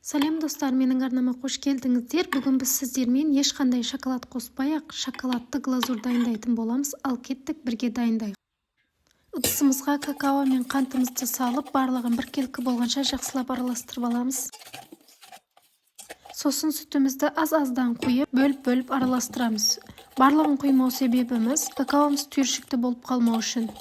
Сәлем, достар! Менің арнама қош келдіңіздер! Бүгін біз сіздермен ешқандай шоколад қоспай-ақ, шоколадты глазурь дайындайтын боламыз. Ал кеттік, бірге дайындайық. Ыдысымызға какао мен қантымызды салып, барлығын біркелкі болғанша жақсылап араластырып аламыз. Сосын сүтімізді аз-аздан құйып, бөліп-бөліп араластырамыз. Барлығын құймау себебіміз какаомыз түйіршікті болып қалмау үшін.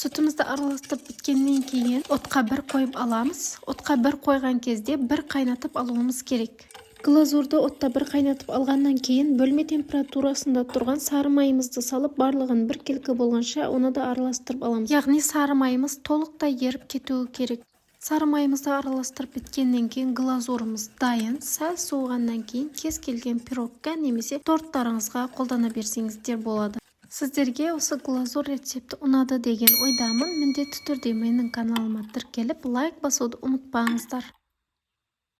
Сүтімізді араластырып біткеннен кейін отқа бір қойып аламыз. Отқа бір қойған кезде бір қайнатып алуымыз керек. Глазурды отта бір қайнатып алғаннан кейін бөлме температурасында тұрған сары майымызды салып, барлығын біркелкі болғанша оны да араластырып аламыз. Яғни сары майымыз толықтай еріп кетуі керек. Сары майымызды араластырып біткеннен кейін глазурымыз дайын. Сәл суығаннан кейін кез келген пирогқа немесе торттарыңызға қолдана берсеңіздер болады. Сіздерге осы глазурь рецепті ұнады деген ойдамын. Міндетті түрде менің каналыма тіркеліп, лайк басуды ұмытпаңыздар.